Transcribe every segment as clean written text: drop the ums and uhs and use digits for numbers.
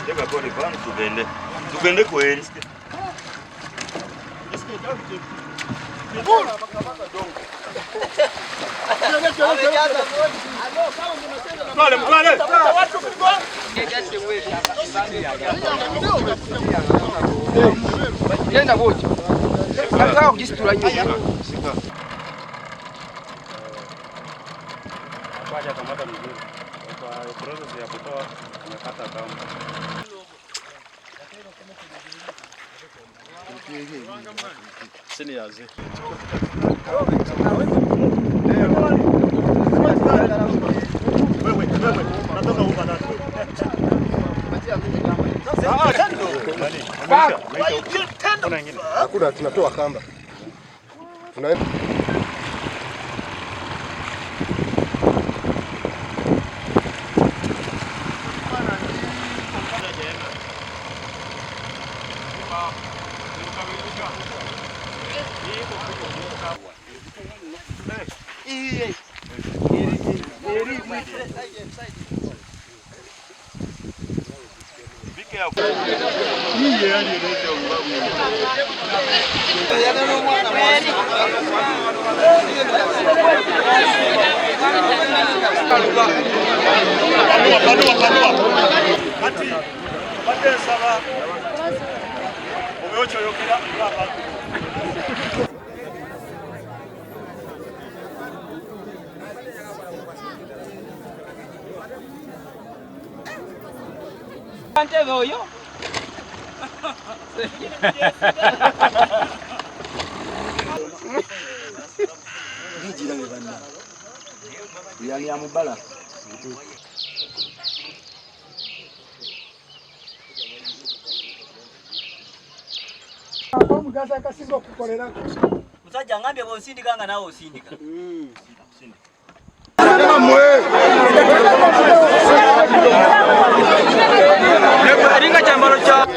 Teka kodi pano tugende. Tugende kweli. Mtwale, mtwale. Genda bwotyo. Kataka kugisitula nnyo. Kwaja kamata mzuri. Kwa process ya kutoa amekata kamba. Seniors. Wewe, wewe, natoka huko na. Hakuna, tunatoa kamba. Tunaenda. Panua, panua, panua. Kati, badde nsaba obeewo ky'oyogera ng'abantu. Ntebe oyo. Yali amubala. Omugazi akasinga okukolera. Musajja ngambye bw'osindika nga naawe osindika. Eringa kyambalo kya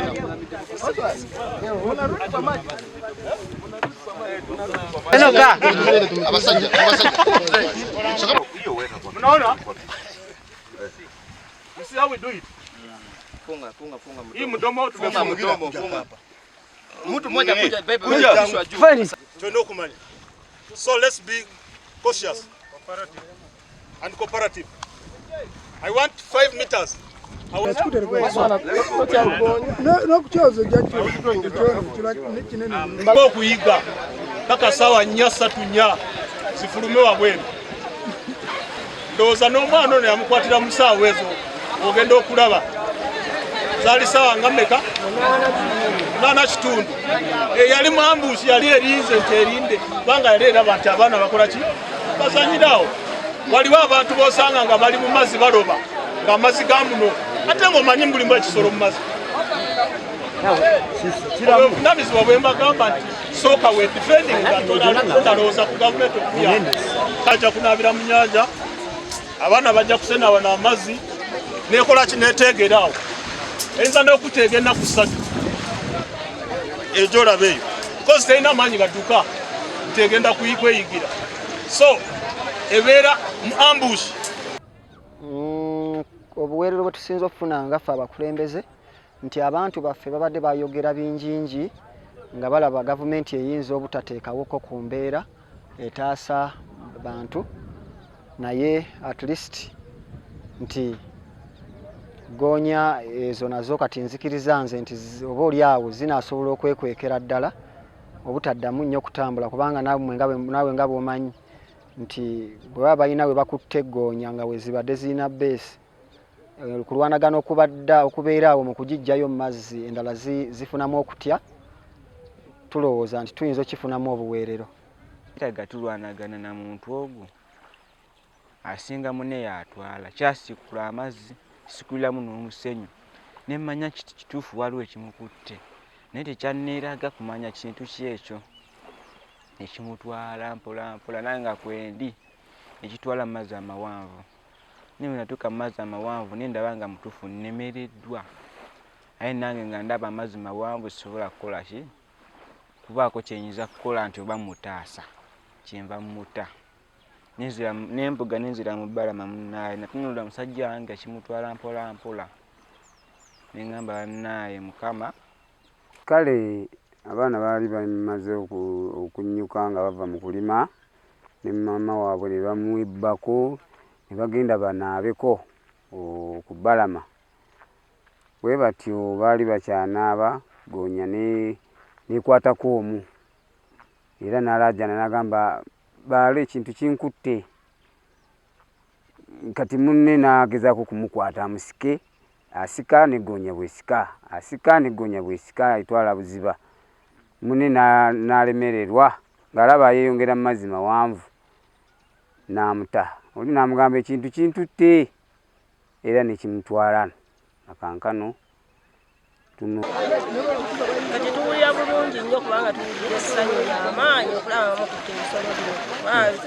Abasajja, abasajja. Mnaona? You see how we do it? Funga, funga, funga mdomo. Hii mdomo tumefunga mdomo, funga. Mtu mmoja kuja bebe Kuja. kichwa juu. Twende okumanya. So let's be cautious and cooperative. I want 5 meters. I want N'okukyoza ojja kinene. Okuyiga paka sawa 4 3 4 zifulume wabweru. Ndowooza n'omwana ono yamukwatira mu ssaawa ezo ogenda okulaba zaali ssaawa nga mmeka? 8:15. Eyali mu ambushi yali erinze nti erinde kubanga yali eraba nti abaana bakola ki? Bazanyira awo. Waliwo abantu b'osanga nga bali mu mazzi baloba ng'amazzi ga muno ate ng'omanyi mulimu ekisolo mu mazzi. Obuvunanyizibwa bwe mbagamba nti sooka we defending nga tolowooza ku gavumenti okuyamba. Bajja kunaabira mu nnyanja, abaana bajja kusena wano amazzi nekola ki neteegera awo. Eyinza n'okuteega ennaku 3 egy'olaba eyo because terina maanyi gadduka nti egenda kweyigira. So ebeera mu ambush. Obuweerero bwe tusinze okufuna nga ffe abakulembeze nti abantu baffe babadde bayogera bingingi nga balaba gavumenti eyinza obutateekawoko ku mbeera etaasa bantu, naye at least nti goonya ezo nazo kati nzikiriza nze nti oba oli awo zinaasobola okwekwekera ddala obutaddamu nnyo kutambula, kubanga naawe nga bw'omanyi nti bwe baba balina we bakutte eggoonya nga we zibadde zirina base, kulwanagana okubadda okubeera awo mu kugiggyayo mu mazzi endala zifunamu okutya, tulowooza nti tuyinza okukifunamu obuweerero. Kiraga tulwanagana na muntu ogwo asinga munne y'atwala kyasikula amazzi sikuliramu n'omusenyu ne mmanya kiti kituufu waliwo ekimukutte naye tekyanneeraga kumanya kintu ki ekyo ekimutwala mpola mpola nange nga kwendi ekitwala mu mazzi amawanvu. Naye bwe natuuka mu mazzi amawanvu ne ndaba nga mutuufu nnemereddwa aye nange nga ndaba amazzi mawanvu sisobola kukola ki kubaako kye nnyinza kukola nti oba mutaasa kyenva mmuta. Nembuga nenzira mu bbalama munnaaye, natunula musajja wange kimutwala mpola mpola, nengamba bannaaye Mukama. Kale abaana baali bamaze okunnyuka nga bava mu kulima ne maama waabwe ne bamwebbako ne bagenda banaabeko ku bbalama. Bwe batyo baali bakyanaaba goonya nekwatako omu era n'alaajana n'agamba baalo ekintu kinkutte. Kati munne n'agezaako kumukwata amusike, asika ne goonya bwesika, asika ne goonya bwesika etwala buziba. Munne n'alemererwa ng'alaba yeeyongera mu mazzi mawanvu n'amuta. Oli n'amugamba ekintu kintutte era ne kimutwala akankano tuno. Kati tuwulira bulungi nnyo kubanga tuwulira essanyu ly'amaanyi okulaba mukutte ebisolo bino.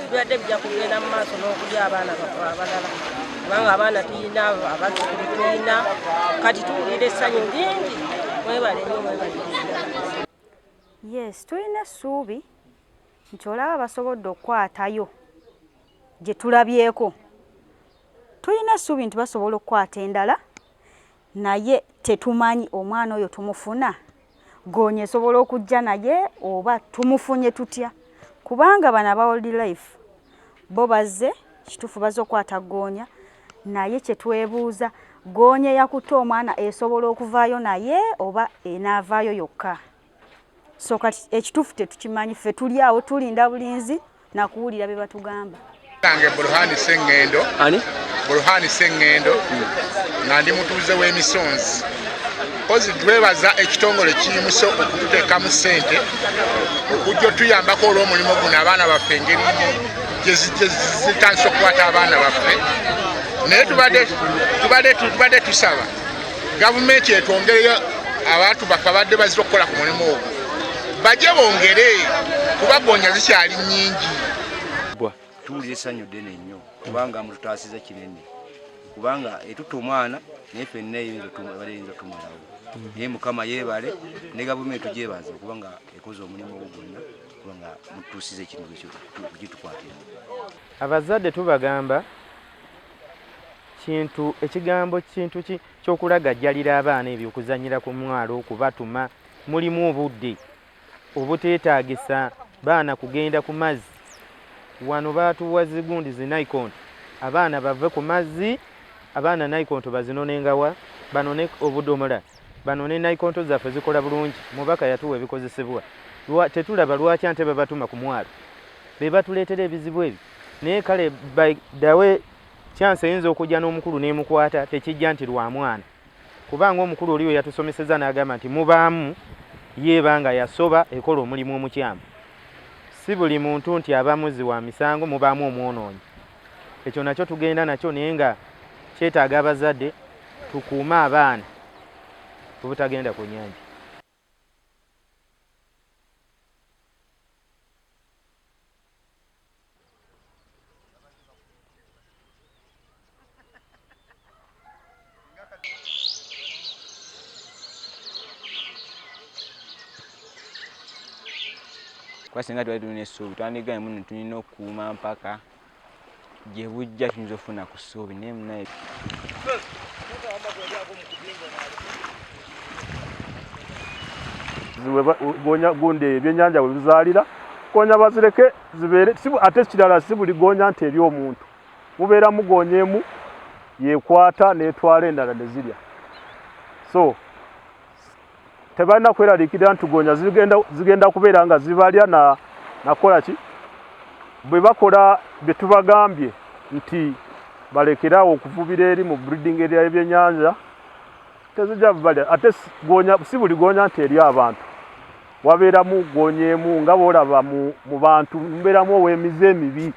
Bibadde bijja kugenda mu maaso n'okulya abaana baffe abalala kubanga abaana tulina, abazzukulu tulina, kati tuwulira essanyu lingi. Mwebale nnyo, mwebale. Yes, tulina essuubi nti olaba basobodde okukwatayo gye tulabyeko. Tulina essuubi nti basobola okukwata endala, naye tetumanyi omwana oyo tumufuna goonya esobola okujja naye oba tumufunye tutya, kubanga bano aba Wildlife bo bazze kituufu bazze okukwata goonya, naye kye twebuuza goonya eyakutte omwana esobola okuvaayo naye oba enaavaayo yokka. So kati ekituufu tetukimanyi, ffe tuli awo tulinda bulinzi nakuwulira bye batugamba. Nange Burhani Sengendo. Ani? Burhani Sengendo nga ndi mutuuze w'emisonzi. Kozi twebaza ekitongole kiyimusa okututeekamu ssente okujja otuyambako olw'omulimu guno abaana baffe engeri gye zitandise okukwata abaana baffe. Naye tubadde tusaba gavumenti etwongereyo abantu baffe abadde bazze okukola ku mulimu ogwo bajje bongere kuba goonya zikyali nnyingi. Tuwulira essanyu ddene nnyo kubanga mututaasiza kinene, kubanga etutta omwana naye ffenna eyinza otumalawo. Naye Mukama yeebale ne gavumenti tugyebaza kubanga ekoze omulimu ogwo gwonna kubanga mututuusiza ekintu ekyo kugitukwatira. Abazadde tubagamba kintu ekigambo kintu ky'okulagajjalira abaana ebyo okuzannyira ku mwalo, okubatuma mulimu obudde obuteetaagisa baana kugenda ku mazzi. Wano baatuwa zigundi zinaikonto, abaana bave ku mazzi, abaana naikonto bazinonengawa, banone obudomola, banone naikonto zaffe zikola bulungi. Mubaka yatuwa ebikozesebwa, tetulaba lwaki ante babatuma ku mwalo, be batuleetera ebizibu ebyo. Naye kale by the way chance eyinza okujja n'omukulu n'emukwata tekijja nti lwa mwana, kubanga omukulu oli we yatusomeseza n'agamba nti mubaamu yeeba nga yasoba ekola omulimu omukyamu. Si buli muntu nti aba muzzi wa misango, mubaamu omwonoonyi. Ekyo nakyo tugenda nakyo, naye nga kyetaaga abazadde tukuume abaana obutagenda ku nnyanja. Kuba singa twali tulina essuubi twandigaanye muno tulina okukuuma mpaka gye bujja tuyinza okufuna ku ssuubi, naye munaye. Gundi ebyennyanja bwe bizaalira goonya bazireke zibeere, ate ekirala si buli goonya nti eri omuntu, mubeeramu goonya emu yeekwata n'etwala endala ne zirya. So tebalina kweraliikirira nti goonya zigenda kubeera nga zibalya nakola ki. Bwe bakola bye tubagambye nti balekerawo okuvubira eri mu breeding area y'ebyennyanja tezijja balya. Ate si buli goonya nti eri abantu, wabeeramu goonya emu nga bw'olaba mu bantu mubeeramu ow'emize emibi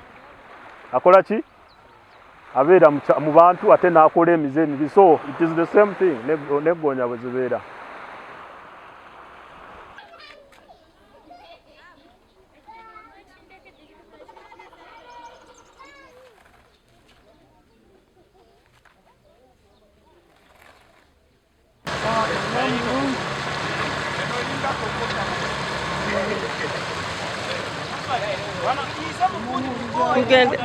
akola ki, abeera mu bantu ate n'akola emize emibi. So it is the same thing ne goonya bwe zibeera. Tugende.